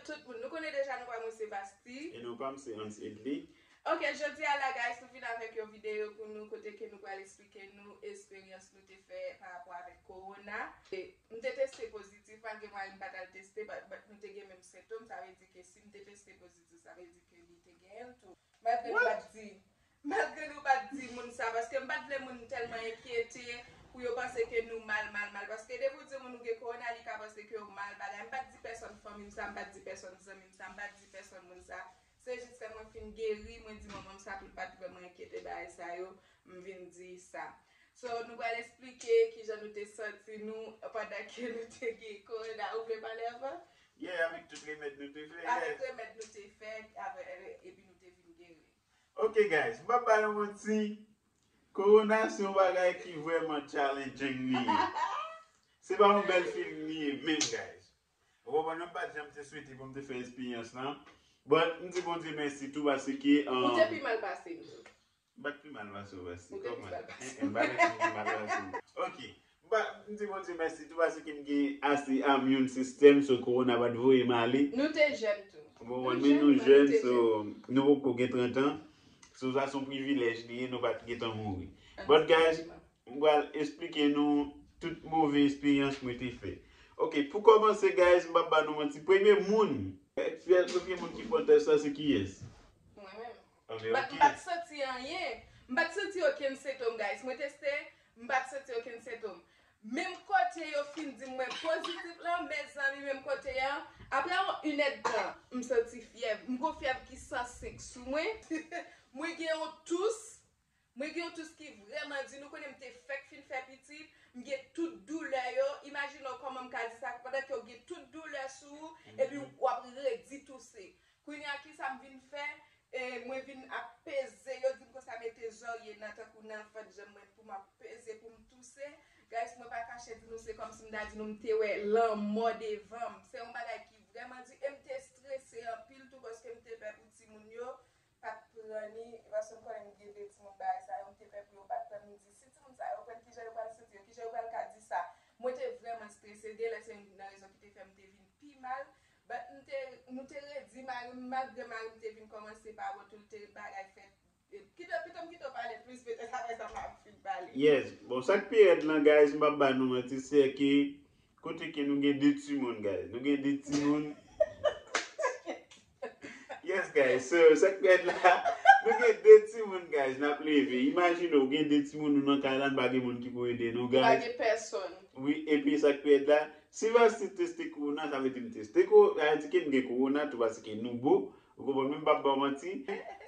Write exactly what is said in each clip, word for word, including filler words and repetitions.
Tout moun, nou konnen deja non pa mwen se Basti. E non pa m se Hans Edley. Ok, jodi a la, guys, nou vin avèk yon videyo pou nou kote ke nou pral eksplike nou eksperyans nou te fè pa rapò avèk kowona. E m te teste pozitif, malgre mari m pa t al teste, but, but nou te gen menm sentòm, sa vle di ke si m te teste pozitif, sa vle di ke li te genyen l tou. Malgre nou pa t di, malgre nou pa t di moun sa, paske m pa t vle moun tèlman enkyete pou yo panse ke nou mal, mal, mal. Paske depi w di moun ou gen kowona, li ka panse ke w mal bagay. M pa t di pèsòn fanmi m sa, m pa t di pèsòn zanmi m sa, m pa t di pèsòn moun sa. Se jis lè mwen fin geri, mwen di manman m sa pou l pa t vrèman enkyete bagay sa yo, m vin di sa. So, nou pral eksplike kijan nou te santi nou pandan ke nou te gen kowona. Ou vle pale anvan? Yeah, avèk tout remèd nou te fè, yeah. Avèk remèd nou te fè, avè-, epi nou te vin geri. Ok, guys, m p ap ba nou manti. Kowona se yon bagay ki vrèman challenging li ye. Se pa yon bèl feeling li ye menm, guys. Ou konprann, mwen m pa t janm te swete pou m te fè eksperyans lan. But, m di Bondye mèsi tou paske, um, ou te pi mal pase m tou. M pa t pi mal pase w, Basti. Ou te pi mal pase m. Eh, eh, m pa t pi mal pase w. Ok. M pa, m di Bondye mèsi tou paske m gen ase immune system, so kowona pa t voye m ale. Nou te jèn tou. Bon, nou men jèn, nou jèn, so nou poko gen trant an. So sa se yon privilèj li ye, nou pa t gentan mouri. But guys, m pral eksplike nou tout move eksperyans mwen te fè. Ok, pou kòmanse, guys, m p ap ba nou manti. Premye moun, premye moun ki pran tès la, se kiyès? Mwen menm. Ok, m pa t, ok. M pa t santi anyen. M pa t santi okenn sentòm, guys. Mwen teste, m pa t santi okenn sentòm. Menm kote yo fin di m mwen pozitif lan, mezanmi, menm kote an, apre yon inèdtan, m santi fyèv. M gon fyèv ki san senk sou mwen. Mwen gen yon tous. Mwen gen yon tous ki vrèman di, nou konnen m te fèk fin fè pitit, m gen tout doulè yo. Imajine w kòman m ka di sa, pandan ke w gen tout doulè sou ou, epi w ap redi touse. Kounye a, kisa m vin fè? E, mwen vin ap peze, yo di m konsa mete zòrye nan, tankou nan vant janm mwen pou m ap peze, pou m touse. Guys, mwen pa kache di nou, se kòmsi m ta di nou m te wè lanmò devan m. Se yon bagay ki vrèman di, e m te strese anpil tou, paske m te pè pou timoun yo pa t pran ni, paske m konnen m gen de timoun bagay sa yo, m te pè pou yo pa t pran ni, m di, si timoun sa yo pran, kijan yo pral santi yo, kijan yo pral ka di sa? Mwen te vrèman strese, genlè se youn nan rezon ki te fè m te vin pi mal. But m te, nou te redi mari m, malgre mari m te vin kòmanse pa bon tou, l te bagay fè, kite, pito m kite w pale plis, petèt apre sa m ap fin pale. Yes. Bon, sa k pi rèd lan, guys, m p ap ba nou manti, se ke kote ke nou gen de timoun, guys. Nou gen de timoun. Yes, guys. So, sa k pi rèd la, nou gen de timoun, guys, n ap leve. Imajine w gen de timoun, nou nan kay la, n pa gen moun ki pou ede nou, guys. Nou pa gen pèsòn. Wi, epi sa k pi rèd la, si Basti teste kowona, sa vle di m teste ko-, sa vle di ke m gen kowona tou, paske nou bo. Ou konprann, men m p ap ba w manti.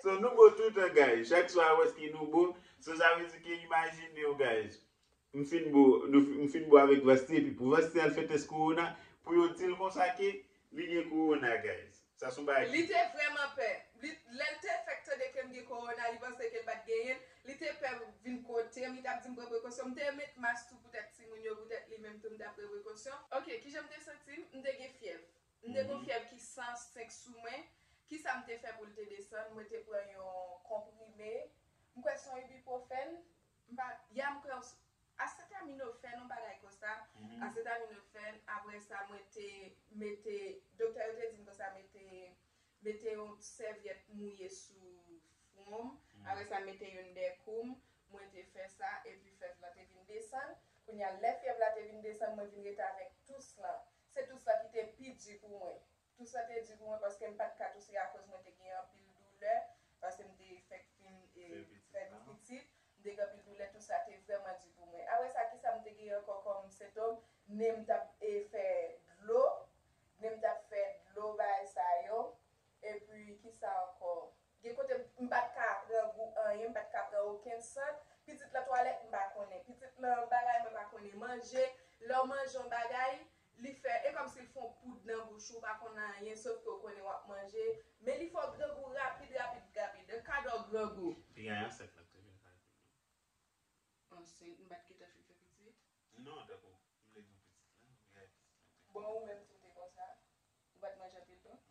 So, nou bo toutan, guys. Chak swa, wè si nou bo. So, sa vle di ke, imajine w, guys. M fin bo, nou, m fin bo avèk Vasti, epi pou Vasti al fè tès kowona, pou yo di l konsa ke li gen kowona, guys. Sa se yon bagay ki... Li te vrèman pè. Li, lè l te fèk tande ke m gen kowona, li panse ke l pa t genyen l. Li te pè vin kote m, li t ap di m pran prekosyon. M te met mas tou poutèt timoun yo, poutèt li menm tou, m t ap pran prekosyon. Ok, kijan m te santi m? M te gen fyèv. M te gen fyèv ki san senk sou mwen. Kisa m te fè pou l te desann? Mwen te pran yon konprime. M kwè se yon ibuprofèn. M pa, ya m kwè yon s-, asetaminofèn, yon bagay konsa. Asetaminofèn, apre sa, mwen te mete, doktè yo te di m konsa, mete, mete yon sèvyèt mouye sou fwon m. Apre sa, mete youn dèyè kou m. Mwen te fè sa, epi fyèv la te vin desann. Kounye a, lè fyèv la te vin desann, mwen vin rete avèk tous lan. Se tous lan ki te pi di pou mwen. Tous sa te di pou mwen paske m pa t ka touse akoz mwen te gen anpil doulè, paske m te fèk fin, e, fè pitit, m te gen anpil doulè, tous sa te vrèman di pou mwen. Apre sa, kisa m te gen ankò kòm sentòm? Nen m t ap, e, fè dlo, nen m t ap fè dlo, bagay sa yo. Epi, kisa ankò? Gen kote m pa t ka pran gou anyen, m pa t ka pran okenn sant. Pitit lan twalèt, m pa konnen. Pitit lan bagay, mwen pa konnen. Manje, lè w manje yon bagay, li fè, e kòmsi l fè yon poud nan bouch ou, ou pa konn anyen, sof ke w konnen w ap manje. Men li fè w grangou rapid, rapid, rapid. Yon kadò grangou. Piga ansent la, te vin kay. Ansent, m pa t gentan fin fè pitit. Non, tankou, m vle di w pitit lan, piga pitit lan te... Bon, ou menm tou te konsa? Ou pa t manje anpil tou?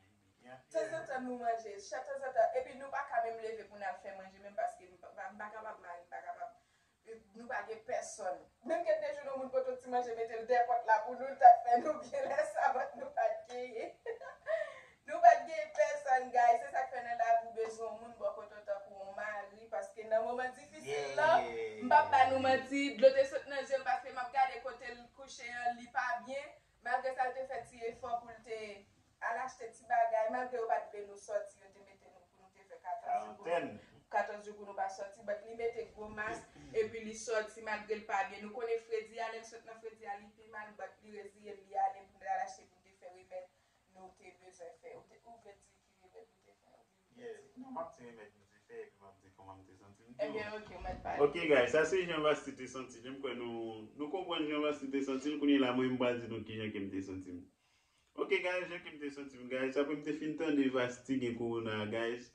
Tanzantan nou manje, chak tanzantan. Epi nou pa ka menm leve pou n al fè manje menm paske m pa, m pa kapab, mari m pa kapab. Nou pa gen pèsòn. Menm gen de jou nou moun pote yon ti manje mete l dèyè pòt la pou nou, l t ap fè nou byen lè sa, but nou pa t genyen. Ti dlo te sot nan je m paske m ap gade kote l kouche an, li pa byen. Malgre sa, l te fè ti efò pou l te al achte ti bagay. Malgre yo pa t vle nou sòti, yo te mete nou pou nou te fè katòz jou pou nou, katòz jou pou nou pa sòti. But li mete gwo mas, epi li sòti malgre l pa byen. Nou konnen fredi a, lè l sot nan fredi a, li pi mal, but li reziye l, li ale pou l al achte pou l te fè remèd nou te bezwen fè. Ou te, ou vle di ki remèd nou te fè? Ou vle di? Yeah. Non, m ap di remèd nou te fè, epi m ap di kòman m te santi m tou. Ebyen, ok, ou mèt pale. Ok, guys, sa se jan Vasti te santi l. M kwè nou, nou konprann jan Vasti te santi l. Kounye la, mwen, m pral di nou kijan ke m te santi m. Ok, guys, jan ke m te santi m, guys. Apre m te fin tande Vasti gen kowona, guys,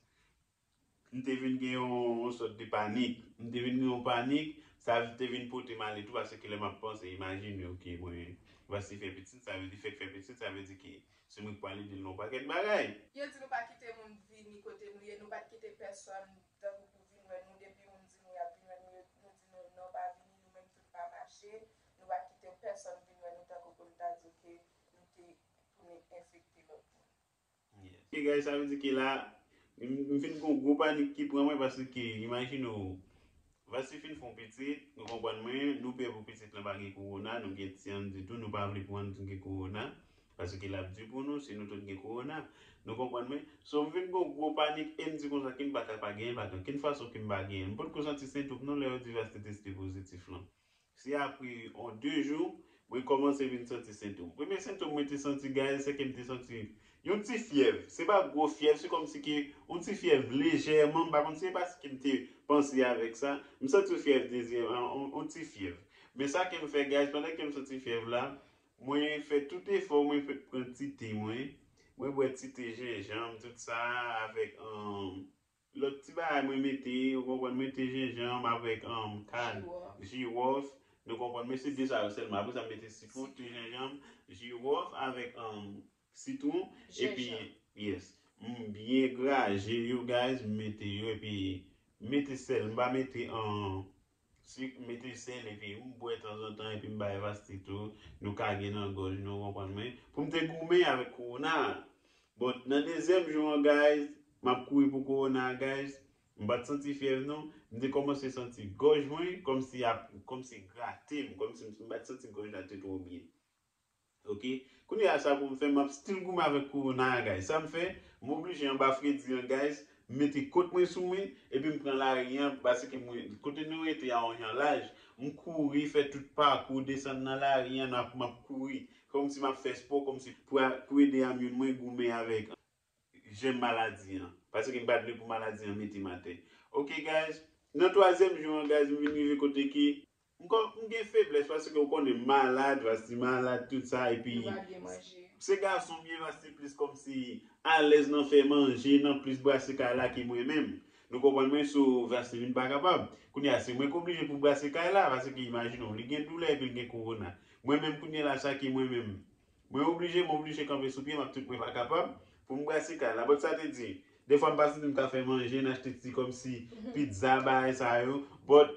m te vin gen yon, yon sòt de panik. M te vin gen yon panik, sa te vin pote m ale tou, paske lè m ap panse, imajine, ok, mwen, Vasti fè pitit, sa vle di fèk fè pitit, sa vle di ke se mwen ki pral ede l nan yon pakèt bagay. Yo di nou pa kite moun vini kote nou ye, nou pa t kite pèsòn tankou pou vin wè nou. Depi moun di nou y ap vin wè nou, yo, nou di nou non, pa vini, nou menm tou n pa mache. Nou pa t kite pèsòn vin wè nou tankou pou n ta di ke nou te pou n enfekte lòt moun. Yes. Ok, guys, sa vle di ke la, m m fin gen yon gwo panik ki pran mwen, paske imajine w, Vasti fin fè yon pitit, nou konprann mwen, nou pè pou pitit lan pa gen kowona, nou gen ti Andy tou, nou pa vle pou Andy gen kowona, paske l ap di pou nou si nou tout gen kowona, nou konprann mwen. So, m vin gen yon gwo panik e m di konsa ke m pa ka pa genyen l, pa gen okenn fason ke m pa genyen l. M potko santi sentòm non lè yo di Vasti teste pozitif lan. Se apre yon de jou, mwen kòmanse vin santi sentòm. Premye sentòm mwen te santi, guys, se ke m te santi yon ti fyèv. Se pa gwo fyèv, se kòmsi ke yon ti fyèv lejèman, m pa konn si se paske m te panse avèk sa. M santi yon fyèv dezyèm, yon, yon, yon ti fyèv. Men sa ke m fè, guys, pandan ke m santi fyèv la, mwen fè tout efò, mwen fè pran ti te mwen. Mwen bwè ti te jenjanm, tout sa, avèk, um, lòt ti bagay mwen mete, ou konprann, mwen te jenjanm avèk, um, kad, jiwòf, nou konprann, men se de sa yo sèlman. Apre sa, m mete sitwon, ti jenjanm, jiwòf avèk, um, sitwon, epi, yes, m byen graje yo, guys, m mete yo, epi m mete sèl, m pa mete, um, sik, m mete sèl, epi m bwè tanzantan, epi m bay Vasti tou, nou kage nan gòj nou, ou konprann mwen, pou m te goumen avèk kowona a. But nan dezyèm jou an, guys, m ap kouri pou kowona a, guys. M pa t santi fyèv non. M te kòmanse santi gòj mwen kòmsi ap, kòmsi grate m, kòmsi m pa t santi gòj la te twò byen. Ok? Kounye a sa pou m fè, m ap still goumen avèk kowona a, guys. Sa m fè, m oblije anba fredi an, guys, m mete kot mwen sou mwen, epi m pran lari an, paske mwen, kote nou rete a yon jan laj, m kouri, fè tout pakou, desann nan lari an, m ap, m ap kouri. Kòmsi m ap fè spò, kòmsi pou, pou ede amyoun mwen goumen avèk jèm maladi an. Paske m pa t vle pou maladi an mete m atè. Ok, guys. Nan twazyèm jou an, guys, m vin rive kote ke m kò, m gen feblès, paske ou konnen m malad, Vasti malad, tout sa, epi se gason m ye, Vasti plis kòmsi alèz nan fè manje, nan plis brase kay la ke mwen menm. Nou konprann mwen, so Vasti vin pa kapab. Kounye a, se mwen k oblije pou brase kay la, paske imajine w, li gen doulè epi l gen kowona. Mwen menm kounye la, sa ki mwen menm. Mwen oblije, m oblije kanpe sou pye m, ap tout mwen pa kapab pou m brase kay la. But sa te di, defwa m pa santi m ka fè manje, n achte ti kòmsi pizza, bagay sa yo. But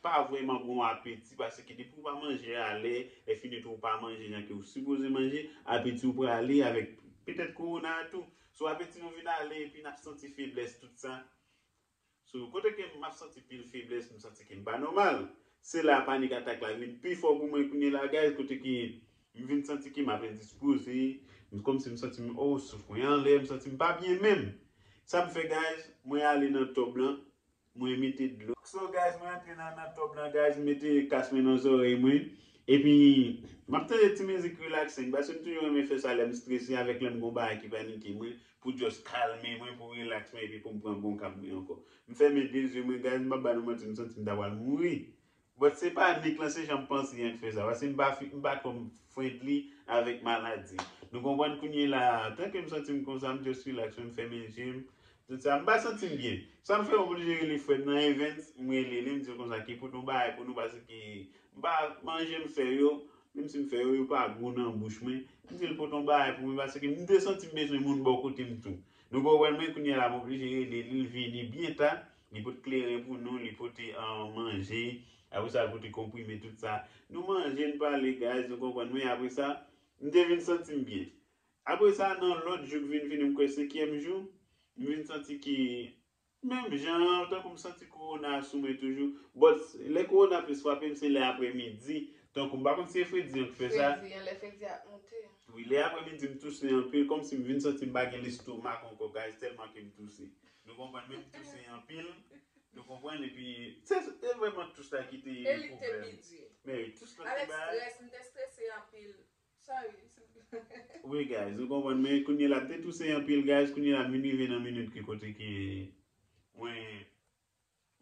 pa vrèman gon apeti, paske depi w pa manje alè, lè fini tou w pa manje jan ke w sipoze manje, apeti w prale avèk petèt kowona a tou. So apeti nou vin ale, epi n ap santi feblès, tout sa. So, kote ke m ap santi pil feblès, m santi ke m pa nòmal. Se la panik atak la vin pi fò pou mwen kounye la, guys, kote ke m vin santi ke m ap endispoze, m kòmsi m santi m, oh, souf mwen anlè, m santi m pa byen menm. Sa m fè, guys, mwen ale nan tòb lan, mwen mete dlo. So, guys, mwen antre nan, nan tòb lan, guys, m mete kas mwen nan zòrèy mwen. Epi, m ap tande ti mizik relaxing, paske m toujou renmen fè sa lè m strese, avèk lè m gon bagay ki panike mwen, pou just kalme mwen, pou relax mwen, epi pou m pran bon kab mwen ankò. M fèmen de zye mwen, guys, m p ap ba nou manti, m santi m ta pral mouri. But se panik lan, se jan m panse an k fè sa, paske m pa fi, m pa twò friendly avèk maladi. Nou konprann kounye la, tanke m santi m konsa, m just relax mwen, m fèmen je m, tout sa, m pa santi m byen. Sa m fè, m oblije rele frè m nan Evans, m rele li, m di l konsa ke pote yon bagay pou nou, paske m pa manje m fè yo, menm si m fè yo, yo pa gou nan bouch mwen. M di l pote yon bagay pou mwen, paske m te santi m bezwen moun bò kote m tou. Nou konprann mwen, kounye a la, m oblije rele li, l vini byen ta, li pote kleren pou nou, li pote, ah, manje, apre sa, l pote konprime, tout sa. Nou manje, n pale, guys, nou konprann mwen, apre sa, m te vin santi m byen. Apre sa, nan lòt jou k vin vini, m kwè senkyèm jou, m vin santi ke Menm jan an, tankou m santi kowona sou mwen toujou. But lè kowona plis frape m, se lè apremidi. Tankou m pa konn si se fredi an k fè sa. Fredi an, lè fredi a ap monte. Wi, lè apremidi m touse anpil, kòmsi m vin santi m pa gen lestomak ankò, guys, tèlman ke m touse. Nou konprann, men m touse anpil. Nou konprann, epi se, se vrèman tous la ki te pwoblèm. Men wi, tous la te bay. Avèk strès, m te strese anpil. Sorry. Wi, guys, nou konprann, men kounye la, m te touse anpil, guys, kounye la, m vin rive nan minit ki kote ki mwen,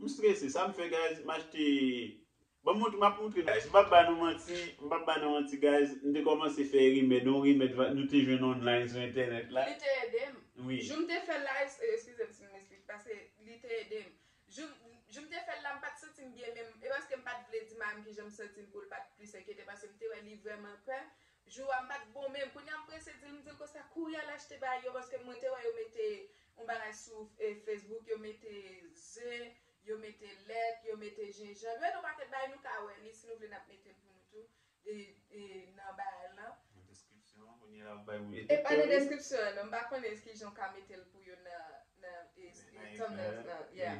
m strese, sa m fè, guys, m achte, bon, m mont-, m ap montre, guys, m p ap ba nou manti, m p ap ba nou manti, guys, m te kòmanse fè remèd, yon remèd va-, nou te jwenn online sou entènèt la. Li te ede m. Wi. Jou m te fè live, eh, eskize m si m esplike, paske li te ede m. Jou, jou m te fè l la, m pa t santi m byen menm. E paske m pa t vle di madanm ki jan m santi m pou l pa t plis enkyete, paske m te wè li vrèman pè. Jou a, m pa t bon menm. Kounye a, m prese di l, m di l konsa, kouri al achte bagay yo, paske mwen te wè yo mete yon bagay sou, eh, Facebook, yo mete ze, yo mete lèt, yo mete jenjanm. Yo mete yon pakèt bagay, nou ka wè li, si nou vle, n ap mete l pou nou tou. E, e nan bagay lan. Nan deskripsyon an, kounye a, w bay ou. E pa nan deskripsyon an, non, m pa konnen ki jan w ka mete l pou yo nan, nan, e, e, thumbnails lan, yeah.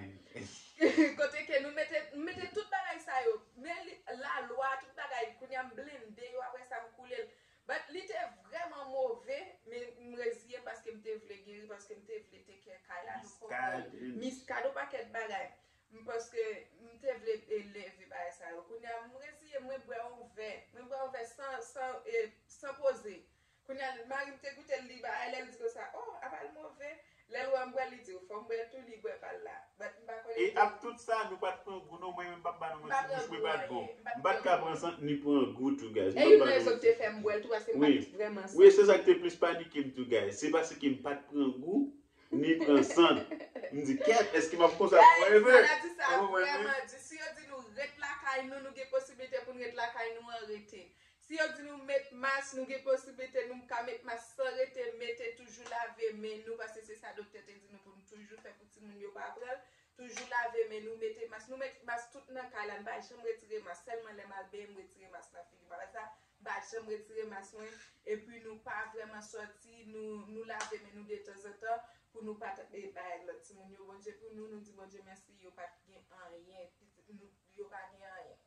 Kote ke nou mete, nou mete tout bagay sa yo. Men li, lalwa, tout bagay, kounye a m blende yo, apre sa m koule l. But li te vrèman move, men m reziye paske m te vle geri, paske m te vle take care kay la, nou konprann. Miskad, yon pakèt bagay. M, paske m te vle, e, leve bagay sa yo. Kounye a, m reziye, mwen bwè yon vè. Mwen bwè yon vè san, san, e, san poze. Kounye a, mari m te goute l, li bagay, lè l di konsa, "Oh, apa l move?" Lè l wè m bwè l, li di, "Fò m bwè l tou," li bwè pa l la. But m pa konnen. E ap tout sa, nou pa t pran gou, non, mwen menm, m p ap ba nou manti, bouch mwen pa t bon. M pa t ka pran sant, ni pran gou tou, guys. E youn nan rezon ki te fè m bwè l tou, paske m pa t vrèman santi. Wi, se sa ki te plis panike m tou, guys. Se paske m pa t pran gou, ni pran sant. M di, "Kèt, èske m ap konsa forever?" Maladi sa vrèman di. Si yo di nou ret lakay nou, nou gen posiblite pou n ret lakay nou an, rete. Si yo di nou met mas, nou gen posiblite nou ka met mas san rete, mete, toujou lave men nou, paske se sa doktè te di nou pou nou toujou fè pou timoun yo pa pran l. Toujou lave men nou, mete mas. Nou met mas tout nan kay la, n pa janm retire mas. Sèlman lè m al benyen, m retire mas nan figi m. Apre sa, m pa janm retire mas mwen. Epi nou pa vrèman sòti, nou, nou lave men nou detanzantan pou nou pa t, e, bay lòt timoun yo. Bondye pou nou, nou di Bondye mèsi, yo pa t gen anyen. Pitit nou, yo pa gen anyen.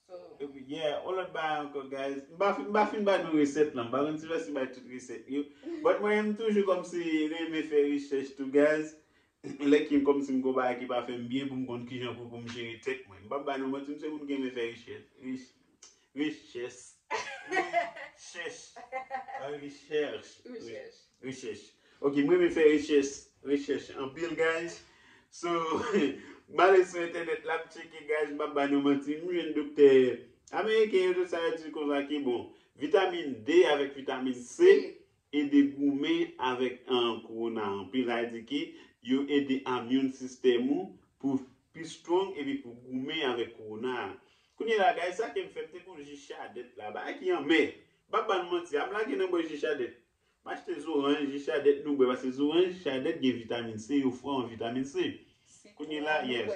So, epi, yeah, yon lòt bagay ankò, guys. M pa fin, m pa fin ba nou resèt lan. M pa konn si Vèsi bay tout resèt yo. But mwen, m toujou kòmsi renmen fè rechèch tou, guys. Lè ki kòmsi m gon bagay ki pa fè m byen pou m konn kijan pou, pou m jere tèt mwen. M p ap ba nou manti, m se moun ki renmen fè rechèch. Rech-, rechèch. Rechèch. Pa rechèch. Rechèch. Rechèch. Ok, m renmen fè rechèch, rechèch anpil, guys. So, m ale sou entènèt la, m tcheke, guys, m p ap ba nou manti. M jwenn doktè ameriken yo, tout sa yo di konsa ke, bon, vitamin D avèk vitamin C ede goumen avèk, an, kowona anpil. Sa vle di ke yo ede immune system ou pou pi strong epi pou goumen avèk kowona a. Kounye la, guys, sa ke m fè, m te gon ji chadèt la, bagay ki anmè. M p ap ba nou manti, a m lage nan bwè ji chadèt. M achte zoranj, ji chadèt nou bwè, paske zoranj, chadèt gen vitamin C, yo fò an vitamin C. Kounye la, yes.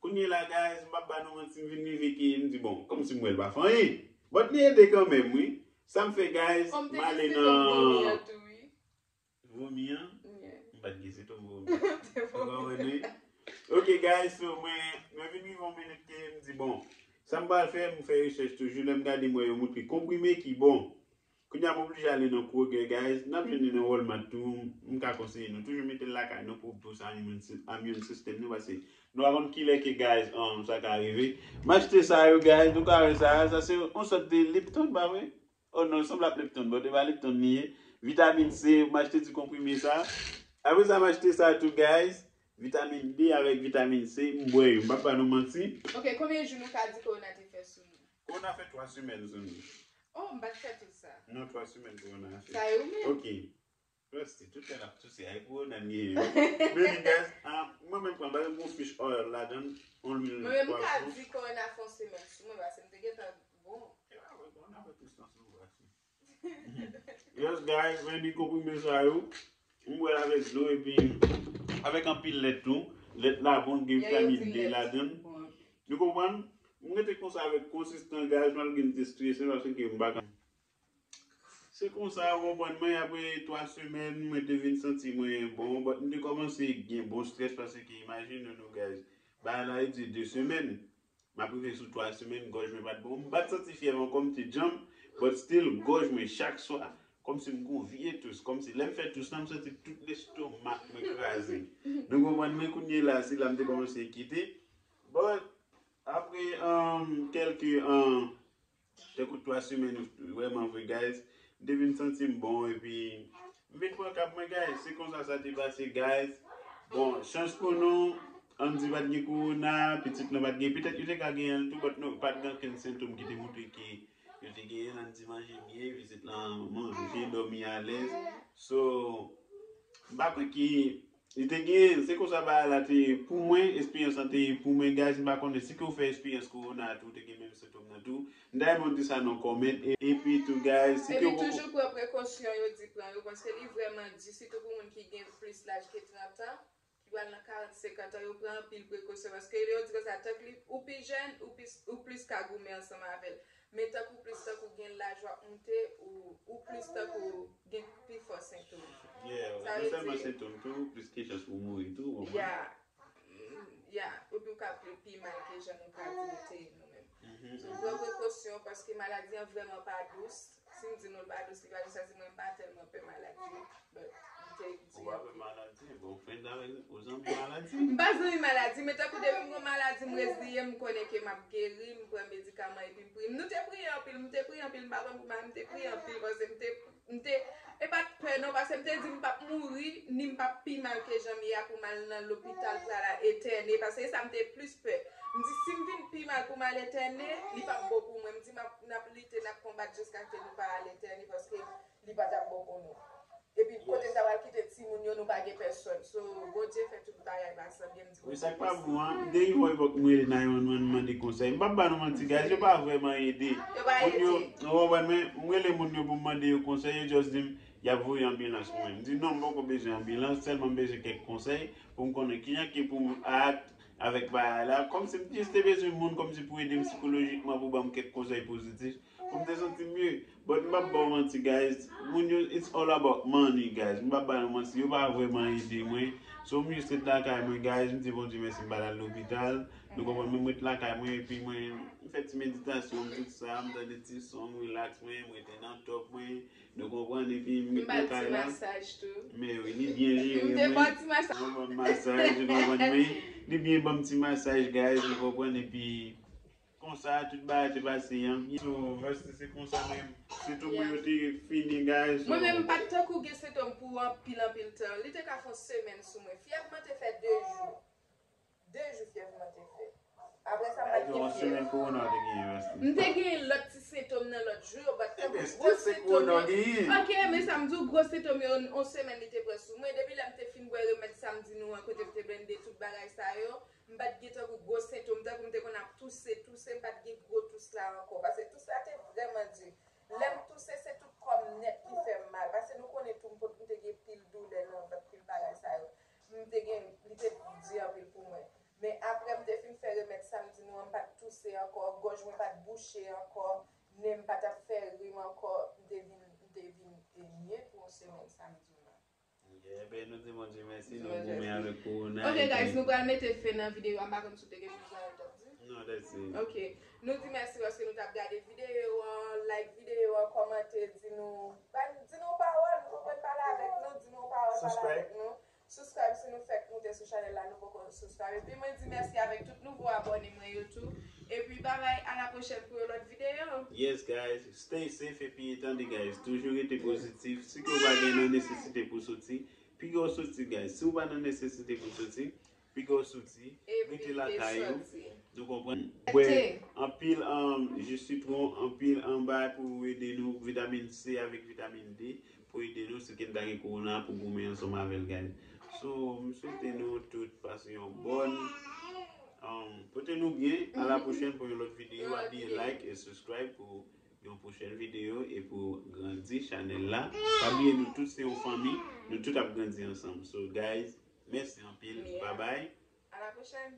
Kounye la, guys, m p ap ba nou manti, m vin rive ke m di, bon, kòmsi m wè l pa fè anyen. But li ede kanmenm, wi. Sa m fè, guys, m ale nan vomi an. M pa t gen sentòm vomi. Ou konprann, wi? Ok, guys, so mwen, mwen vin rive yon minit ke m di, bon, sa m pral fè, m fè rechèch toujou, lè m gade, m wè yo montre konprime ki bon. Kounye a m oblije ale nan Kroger, guys. N ap jwenn li nan Walmart tou. M ka konseye nou toujou mete l lakay nou pou bous immune sy-, immune system nou, paske nou pa konn kilè ke, guys, um, sa ka rive. M achte sa yo, guys. Nou ka wè sa, sa se yon sòt de Lipton, pa vre? Oh non, li sanble ak Lipton, but e pa Lipton li ye. Vitamin C, m achte ti konprime sa. Apre sa, m achte sa tou, guys. Vitamin D avèk vitamin C, m bwè yo. M p ap ba nou manti. Ok, konbyen jou nou ka di kowona te fè sou nou? Kowona fè twa semèn sou nou. Oh, m pa t fè tout sa. Non, twa semèn kowona fè. Sa yo menm. Ok. Trust it, tout lè n ap touse, ay kowona n genyen. Men, guys, ah, mwen menm pran, pa egzanp, yon fish oil ladan l, yon lwil pwason. Mwen menm, m ka di kowona fè yon semèn sou mwen, paske m te gentan bon. E pa vre, kowona fè plis tan sou ou, paske. Yes, guys, men li konprime sa yo. M bwè l avèk dlo epi avèk anpil lèt tou. Lèt la bon, gen vitamin D ladan l. Nou konprann? M rete konsa avèk konsistans, guys, malgre m te strese, paske m pa ka. Se konsa, ou konprann mwen, apre twa semèn, mwen te vin santi mwen bon, but m te kòmanse gen bon strès paske imajine nou, guys, bagay la e di de semèn. M ap rive sou twa semèn, gòj mwen pa t bon. M pa t santi fyèv ankò, m te djanm, but still, gòj mwen chak swa, kòmsi m gon vye tous, kòmsi lè m fè tous la, m santi tout lestomak mwen kraze. Nou konprann mwen, kounye la, se la m te kòmanse enkyete. But, apre, um, kèlke, um, tankou twa semèn, vrèman vre, guys, m te vin santi m bon, epi m vin pran kab mwen, guys. Se konsa sa te pase, guys. Bon, chans pou nou, ann di pa t gen kowona, pitit lan pa t gen, petèt yo te ka genyen l tou, but nou, pa t gen okenn sentòm ki te montre ke yo te genyen l, ann di manje byen, pitit lan manje, dòmi alèz. So, m pa kwè ke li te gen, se konsa bagay la te ye pou mwen, esperyans lan te ye pou mwen, guys, m pa konnen si ke w fè esperyans kowona tou, ou te gen menm sentòm nan tou. M ta renmen w di sa nan comment, e, epi tou, guys, si ke Epi w poko toujou pran prekosyon yo di pran yo, paske li vrèman di, sitou pou moun ki gen plis laj ke trant an, ki pral nan karant, senkant an, yo pran anpil prekosyon, paske yo di konsa, tank li, ou pi jèn, ou plis, ou plis ka goumen ansanm avè l. Men tank ou plis, tank ou gen laj w ap moute, ou, ou plis tank ou gen pi fò sentòm. Yeah, non sèlman sentòm tou, plis ke chans pou mouri tou, ou konprann? Ya, mm, ya, epi ou ka pi, pi mal ke jan nou ka di nou te ye nou menm. So, pran prekosyon, paske maladi an vrèman pa dous. Si m di nou l pa dous, li pa dous, sa se mwen, m pa tèlman pè maladi. But, m te di Ou pa pè maladi, bon, friend avè ou zanmi maladi. M pa zanmi maladi, men tankou depi m gon maladi, m reziye m, m konnen ke m ap geri, m pran medikaman epi m priye. Nou te priye anpil, m te priye anpil, m pa konn pou mal, m te priye anpil, paske m te, m te, e pa t pè non, paske m te di m p ap mouri, ni m p ap pi mal ke jan m ye a pou m al nan lopital pou al etène, paske e sa m te plis pè. M di si m vin pi mal pou m al etène, li p ap bon pou mwen. M di m ap, n ap lite, n ap konbat jiskaske nou pa al etène, paske li pa t ap bon pou nou. Epi kote n ta pral kite timoun yo, nou pa gen pèsòn. So, Bondye fè tout bagay la san byen m di. Wi, sa k pa bon an, gen yon epòk m rele nine one one, m mande konsèy. M p ap ba nou manti, guys, yo pa vrèman ede. Yo pa Moun yo, ede. Ou konprann mwen, m rele moun yo pou m mande yo konsèy, yo just di m y ap voye anbilans pou mwen. M di non, m poko bezwen anbilans, sèlman m bezwen kèk konsèy pou m konnen kijan ke pou m act avèk bagay la. Kòmsi m just te bezwen moun kòmsi pou ede m sikolojikman, pou ban m kèk konsèy pozitif pou m te santi m mye. But m p ap ba w manti, guys. Moun yo, it's all about money, guys. M p ap ba nou manti, yo pa vrèman ede mwen. So, m just ret lakay mwen, guys. M di Bondye mèsi, m pa t al lopital. Nou konprann, mwen, m ret lakay mwen, epi mwen, m fè ti meditasyon, m tout sa, m tande ti son, m relax mwen, m rete nan top mwen. Nou konprann, epi m M ret ba l lakay ti la. Masaj tou. Men wi, li byen jere M te mwen. Ba l ti masaj. Mwen ban m masaj, ou konprann mwen. Li byen ban m ti masaj, guys, ou konprann, epi konsa, tout bagay te pase an. So, vèsi se konsa menm. Sentòm mwen yo te fini, guys. So, Mwen menm, m pa t tankou gen sentòm pou anpil, anpil tan. Li te ka fè yon semèn sou mwen. Fyèv mwen te fè de jou. De jou fyèv mwen te fè. Apre sa, m pa t gen Yon fyèv. Semèn kowona w te genyen, vèsi. M te genyen lòt ti sentòm nan lòt jou yo, but tankou gwo sentòm yo. Genyen. Ok, men sa m di w, gwo sentòm yo, yon semèn li te pran sou mwen. Depi lè m te fin bwè remèd sa m di nou an, kote m te blende tout bagay sa yo, m pa t gen tankou gwo sentòm, tankou m te konn ap touse, touse, m pa t gen gwo tous la ankò. Paske tous la te vrèman di. Lè m touse, se tout kò m nèt ki fè m mal. Paske nou konnen tou, m pot, m te gen pil doulè nan vant, pil bagay sa yo. M te gen, li te di anpil pou mwen. Men apre m te fin fè remèd sa m di nou an, m pa t touse ankò, gòj mwen pa t bouche ankò, nen m pa t ap fè ri m ankò, m te vin, m te vin mye pou yon semèn sa m di nou an. Yeah, ben, nou di Bondye mèsi, nou goumen avèk kowona. Ok, guys, nou pral mete fen nan videyo a, m pa konn si w te gen plis bagay w t ap di. No, that's it. Ok. Nou di mèsi paske nou t ap gade videyo an, like videyo an, kòmante, di nou, ba n, di nou pawòl, nou konprann pale avèk nou, di nou pawòl, pale avèk nou. Subscribe si nou fèk moute sou chanèl la, nou poko subscribe. Epi mwen di mèsi avèk tout nouvo abòne mwen yo tou. Epi babay, a la pwochèn pou yon lòt videyo. Yes, guys, stay safe epi tande, guys, toujou rete pozitif. Si ke w pa gen nan nesesite pou soti, piga w soti, guys. Si w pa nan nesesite pou soti, piga w soti, rete lakay ou. Nou konprann? Bwè anpil um, ji sitwon, anpil um, bagay pou ede nou, vitamin C avèk vitamin D, pou ede nou si ke n ta gen kowona pou goumen ansanm avè l, guys. So, m swete nou tout pase yon bòn um, pote nou byen. A la pwochèn pou yon lòt videyo. Pa bliye like e subscribe pou yon pwochèn videyo e pou grandi chanèl la. Pa bliye nou tout se yon fanmi, nou tout ap grandi ansanm. So, guys, mèsi anpil. Bye bye. A la pwochèn.